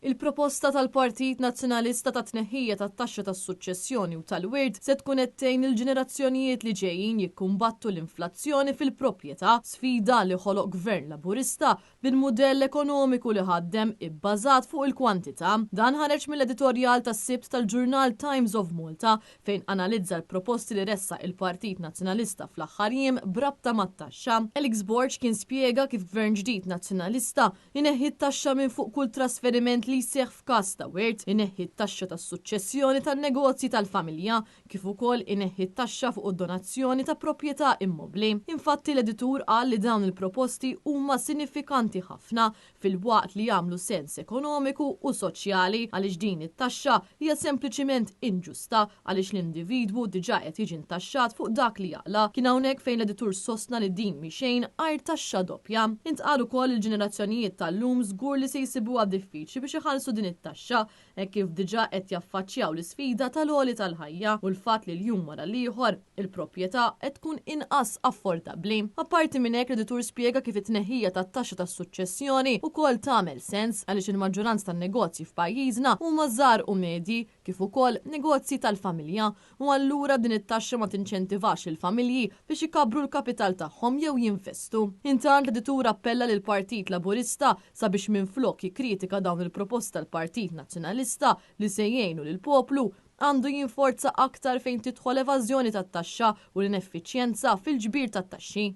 Il-proposta tal-Partit Nazzjonalista ta' tneħħija tat-taxxa tas-suċċessjoni u tal-wirt se tkun qed tgħin lill-ġenerazzjonijiet li ġejjin jikkumbattu l-inflazzjoni fil-proprjetà, sfida li ħoloq Gvern Laburista bil-mudell ekonomiku li ħaddem ibbażat fuq il-kwantità. Dan ħareġ mill-editorjal tas-Sibt tal-ġurnal Times of Malta fejn analizza l-proposti li ressaq il-Partit Nazzjonalista fl-aħħar jiem b'rabta mat-taxxa. Alex Borg kien spjega kif Gvern ġdid Nazzjonalista Ineħħi t-taxxa minn fuq kull trasferiment li jseħħ f'każ ta' wirt, ineħħi t-taxxa tas-suċċessjoni tan-negozji tal-familja, kif ukoll ineħħi t-taxxa fuq id-donazzjoni ta' proprjetà immobbli. Infatti l-editur qal li dawn il-proposti huma sinifikanti ħafna filwaqt li jagħmlu sens ekonomiku u soċjali għaliex din it-taxxa hija sempliċiment inġusta għaliex l-individwu diġà qed jiġi ntaxxat fuq dak li jaqla'. Kien hawnhekk fejn l-editur sostna li din mhi xejn għajr taxxa doppja. Intqal ukoll li l-ġenerazzjonijiet tal-lum żgur li se jsibuha diffiċli biex iħallsu din it-taxxa hekk kif diġà qed jaffaċċjaw l-isfida tal-għoli tal-ħajja u l-fatt li l-jum wara l-ieħor il-proprjetà qed tkun inqas affordabbli. Apparti minn hekk l-editur spjega kif it-tneħħija tat-taxxa tas-suċċessjoni wkoll tagħmel sens għaliex il-maġġoranza tan-negozji f'pajjiżna huma żgħar u medji kif ukoll negozji tal-familja u allura din it-taxxa ma tinċentivax lill-familji biex ikabbru l-kapital tagħhom jew jinvestu. Intant l-editur appella lill-Partit Laburista sabiex minflok jikkritika dawn il-proposti tal-Partit Nazzjonalista li se jgħinu lill-poplu, għandu jinforza aktar fejn tidħol evażjoni tat-taxxa u l-ineffiċjenza fil-ġbir tat-taxxi.